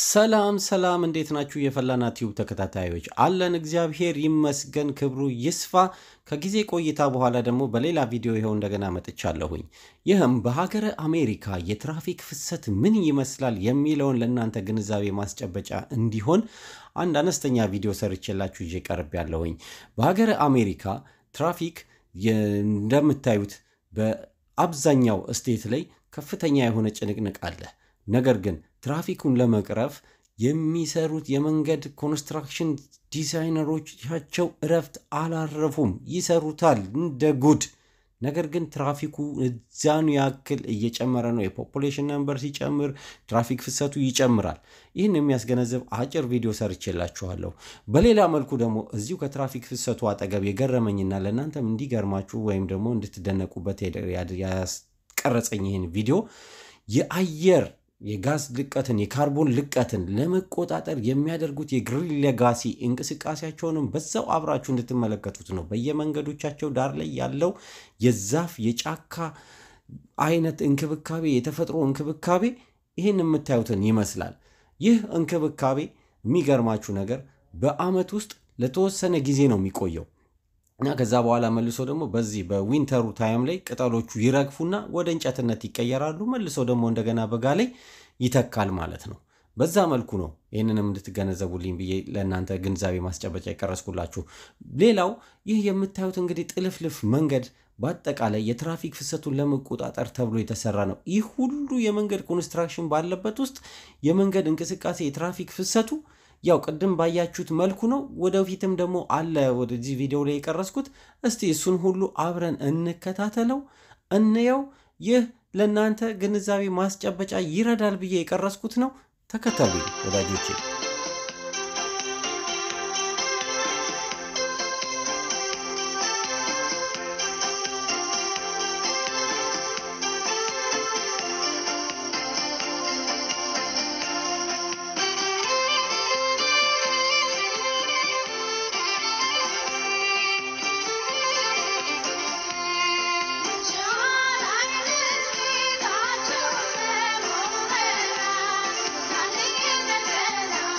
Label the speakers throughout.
Speaker 1: ሰላም ሰላም፣ እንዴት ናችሁ? የፈላና ቲዩብ ተከታታዮች አለን። እግዚአብሔር ይመስገን፣ ክብሩ ይስፋ። ከጊዜ ቆይታ በኋላ ደግሞ በሌላ ቪዲዮ ይኸው እንደገና መጥቻለሁኝ። ይህም በሀገረ አሜሪካ የትራፊክ ፍሰት ምን ይመስላል የሚለውን ለእናንተ ግንዛቤ ማስጨበጫ እንዲሆን አንድ አነስተኛ ቪዲዮ ሰርቼላችሁ ይዤ ቀርቤያለሁኝ። በሀገረ አሜሪካ ትራፊክ እንደምታዩት በአብዛኛው state ላይ ከፍተኛ የሆነ ጭንቅንቅ አለ። ነገር ግን ትራፊኩን ለመቅረፍ የሚሰሩት የመንገድ construction ዲዛይነሮቻቸው እረፍት አላረፉም፣ ይሰሩታል እንደ ጉድ። ነገር ግን ትራፊኩ እዛኑ ያክል እየጨመረ ነው። የ population number ሲጨምር ትራፊክ ፍሰቱ ይጨምራል። ይህን የሚያስገነዝብ አጭር ቪዲዮ ሰርቼላችኋለሁ። በሌላ መልኩ ደግሞ እዚሁ ከትራፊክ ፍሰቱ አጠገብ የገረመኝና ለእናንተም እንዲገርማችሁ ወይም ደግሞ እንድትደነቁበት ያስቀረጸኝ ይህን ቪዲዮ የአየር የጋዝ ልቀትን የካርቦን ልቀትን ለመቆጣጠር የሚያደርጉት የ Green Legacy እንቅስቃሴያቸውንም በዛው አብራችሁ እንድትመለከቱት ነው። በየመንገዶቻቸው ዳር ላይ ያለው የዛፍ የጫካ አይነት እንክብካቤ፣ የተፈጥሮ እንክብካቤ ይህን የምታዩትን ይመስላል። ይህ እንክብካቤ የሚገርማችሁ ነገር በዓመት ውስጥ ለተወሰነ ጊዜ ነው የሚቆየው እና ከዛ በኋላ መልሶ ደግሞ በዚህ በ winter ኡ time ላይ ቅጠሎቹ ይረግፉና ወደ እንጨትነት ይቀየራሉ። መልሶ ደግሞ እንደገና በጋ ላይ ይተካል ማለት ነው። በዛ መልኩ ነው ይህንንም እንድትገነዘቡልኝ ብዬ ለእናንተ ግንዛቤ ማስጨበጫ የቀረጽኩላችሁ። ሌላው ይህ የምታዩት እንግዲህ ጥልፍልፍ መንገድ በአጠቃላይ የትራፊክ ፍሰቱን ለመቆጣጠር ተብሎ የተሰራ ነው። ይህ ሁሉ የመንገድ construction ባለበት ውስጥ የመንገድ እንቅስቃሴ የትራፊክ ፍሰቱ ያው ቅድም ባያችሁት መልኩ ነው። ወደፊትም ደግሞ አለ ወደዚህ ቪዲዮ ላይ የቀረጽኩት። እስቲ እሱን ሁሉ አብረን እንከታተለው እንየው። ይህ ለእናንተ ግንዛቤ ማስጨበጫ ይረዳል ብዬ የቀረጽኩት ነው። ተከተሉኝ ወዳጆቼ።
Speaker 2: Thank you.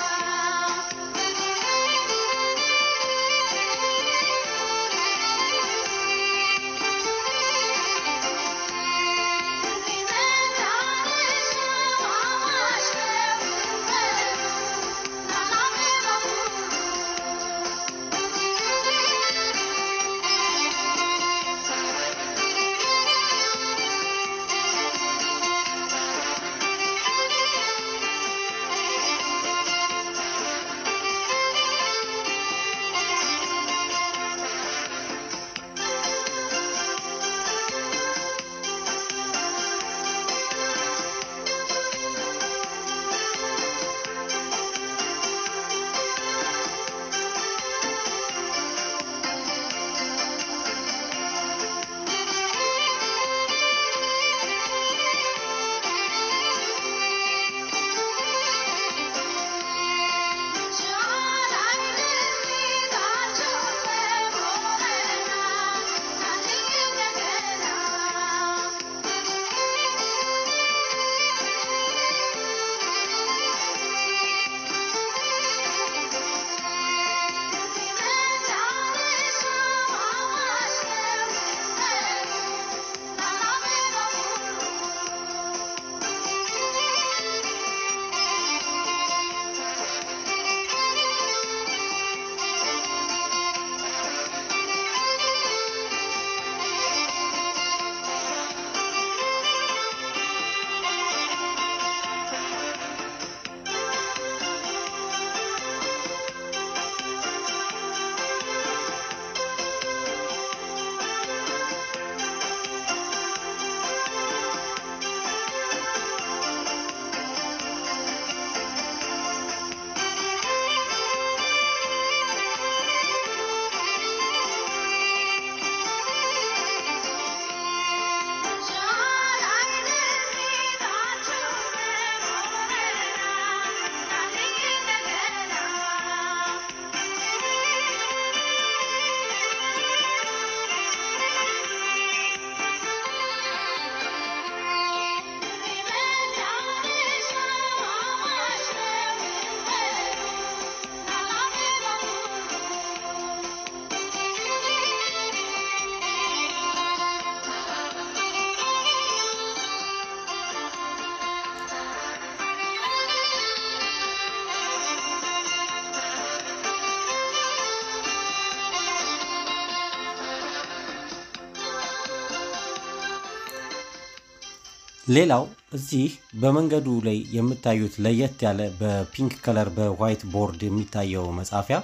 Speaker 1: ሌላው እዚህ በመንገዱ ላይ የምታዩት ለየት ያለ በ pink color በ white board የሚታየው መጻፊያ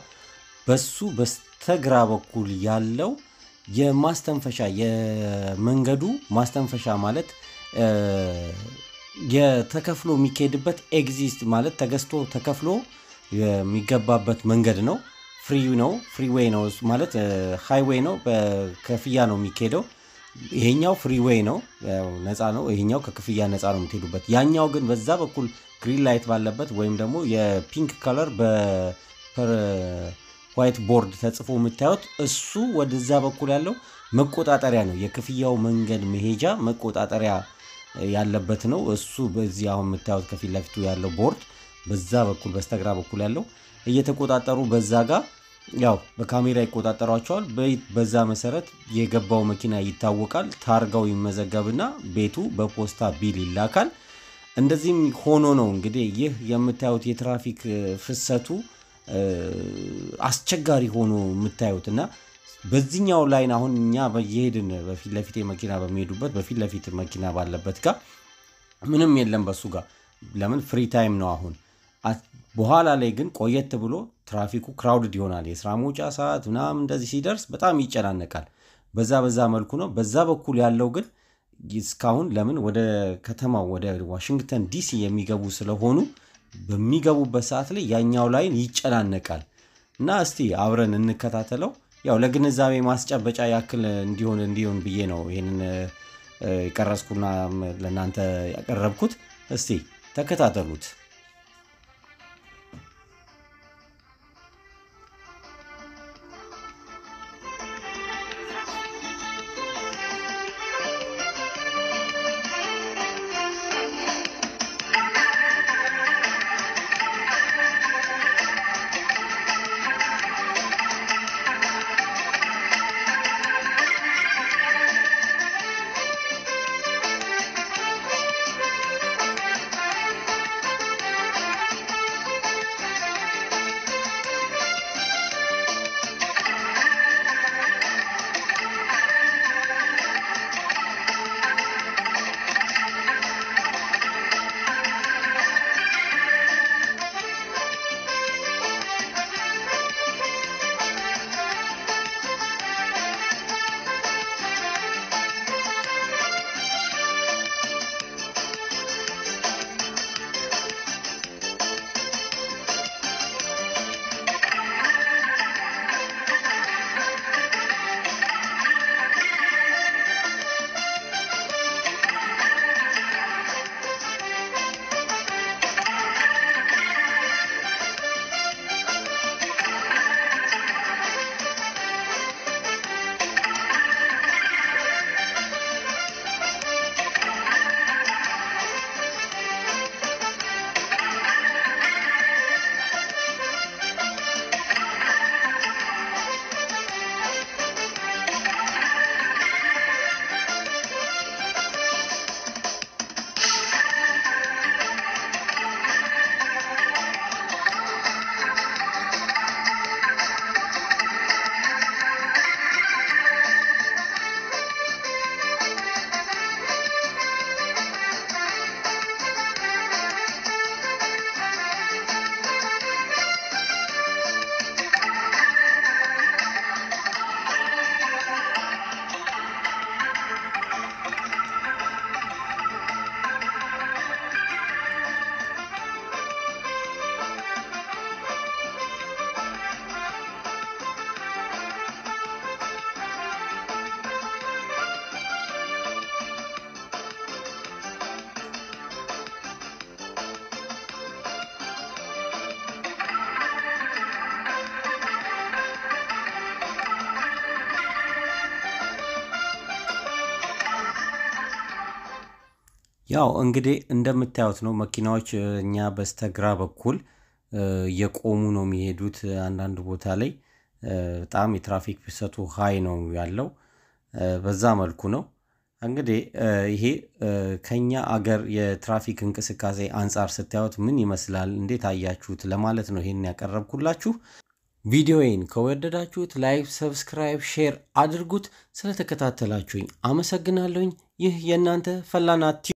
Speaker 1: በሱ በስተግራ በኩል ያለው የማስተንፈሻ የመንገዱ ማስተንፈሻ ማለት የተከፍሎ የሚካሄድበት exit ማለት ተገዝቶ ተከፍሎ የሚገባበት መንገድ ነው። Free ነው፣ freeway ነው ማለት highway ነው፣ በክፍያ ነው የሚካሄደው። ይሄኛው freeway ነው፣ ነፃ ነው። ይሄኛው ከክፍያ ነፃ ነው የምትሄዱበት። ያኛው ግን በዛ በኩል green light ባለበት ወይም ደግሞ የ pink color በ white board ተጽፎ የምታዩት እሱ ወደዛ በኩል ያለው መቆጣጠሪያ ነው። የክፍያው መንገድ መሄጃ መቆጣጠሪያ ያለበት ነው። እሱ በዚህ አሁን የምታዩት ከፊት ለፊቱ ያለው ቦርድ በዛ በኩል በስተግራ በኩል ያለው እየተቆጣጠሩ በዛ ጋር ያው በካሜራ ይቆጣጠሯቸዋል። በዛ መሰረት የገባው መኪና ይታወቃል። ታርጋው ይመዘገብና ቤቱ በፖስታ bill ይላካል። እንደዚህም ሆኖ ነው እንግዲህ ይህ የምታዩት የትራፊክ ፍሰቱ አስቸጋሪ ሆኖ የምታዩት። እና በዚህኛው line አሁን እኛ በየሄድን በፊት ለፊት መኪና በሚሄዱበት በፊት ለፊት መኪና ባለበት ጋር ምንም የለም በሱ ጋር ለምን free time ነው አሁን። በኋላ ላይ ግን ቆየት ብሎ ትራፊኩ crowded ይሆናል። የስራ መውጫ ሰዓት ምናምን እንደዚህ ሲደርስ በጣም ይጨናነቃል። በዛ መልኩ ነው። በዛ በኩል ያለው ግን እስካሁን ለምን ወደ ከተማው ወደ ዋሽንግተን ዲሲ የሚገቡ ስለሆኑ በሚገቡበት ሰዓት ላይ ያኛው line ይጨናነቃል። እና እስቲ አብረን እንከታተለው። ያው ለግንዛቤ ማስጨበጫ ያክል እንዲሆን ብዬ ነው ይሄንን ቀረጽኩና ለእናንተ ያቀረብኩት። እስቲ ተከታተሉት። ያው እንግዲህ እንደምታዩት ነው መኪናዎች እኛ በስተግራ በኩል የቆሙ ነው የሚሄዱት። አንዳንድ ቦታ ላይ በጣም የትራፊክ ፍሰቱ high ነው ያለው፣ በዛ መልኩ ነው። እንግዲህ ይሄ ከኛ አገር የትራፊክ እንቅስቃሴ አንፃር ስታዩት ምን ይመስላል፣ እንዴት አያችሁት ለማለት ነው ይሄን ያቀረብኩላችሁ። ቪዲዮዬን ከወደዳችሁት like፣ subscribe፣ share አድርጉት። ስለተከታተላችሁኝ አመሰግናለሁኝ። ይህ የእናንተ ፈላና